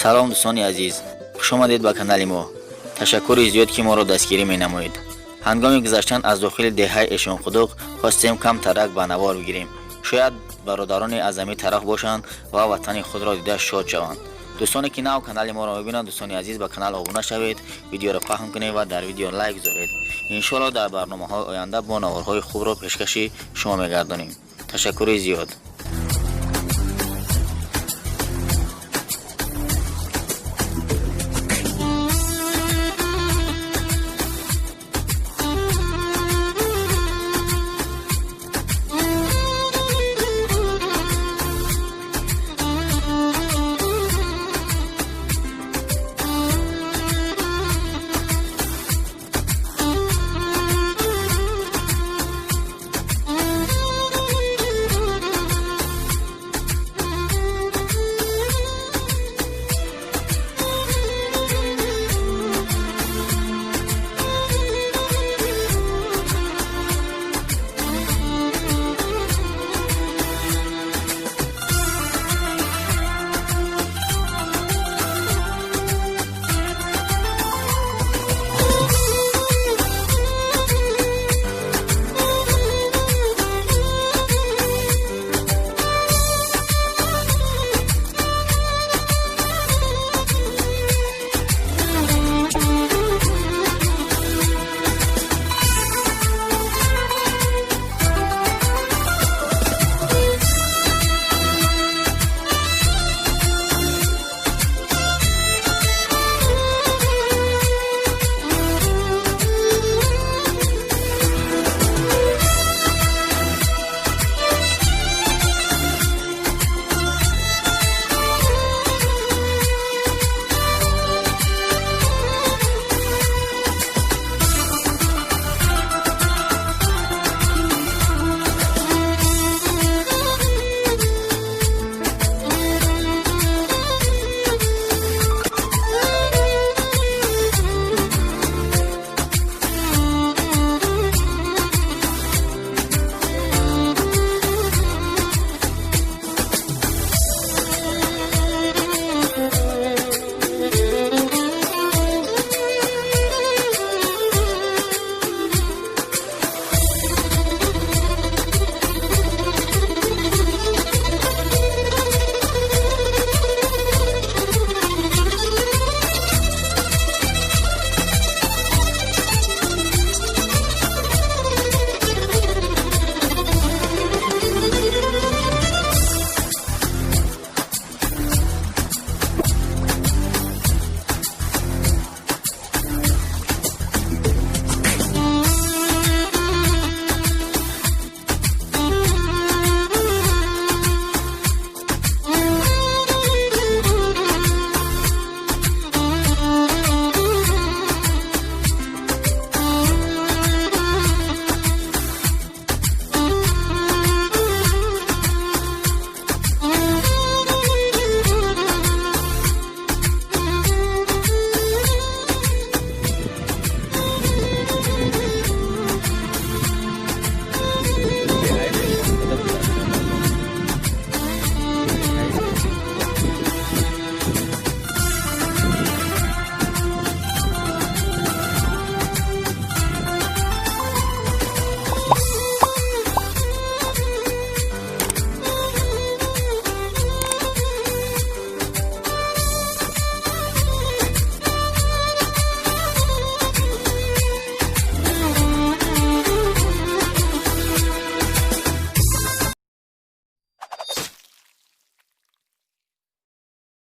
Салом, дӯстони азиз, хушомадед ба канали мо. Ташаккури зиёд, ки моро дастгирӣ менамоед. Ҳангоми гузаштан аз дохили деҳаи Эшонқудуқ хостем кам тарак ба навор бигирем. Шояд бародароне аз ҳамин тараф бошанд ва ватани худро дида шод шаванд. Дӯстоне, ки нав канали моро мебинанд, дӯстони азиз, ба канал обуна шавед, видеоро паҳн кунед ва дар видео лайк гузоред. Иншоалло, дар барномаҳои оянда бо наворҳои хубро пешкаши шумо мегардонем. Ташаккури зиёд.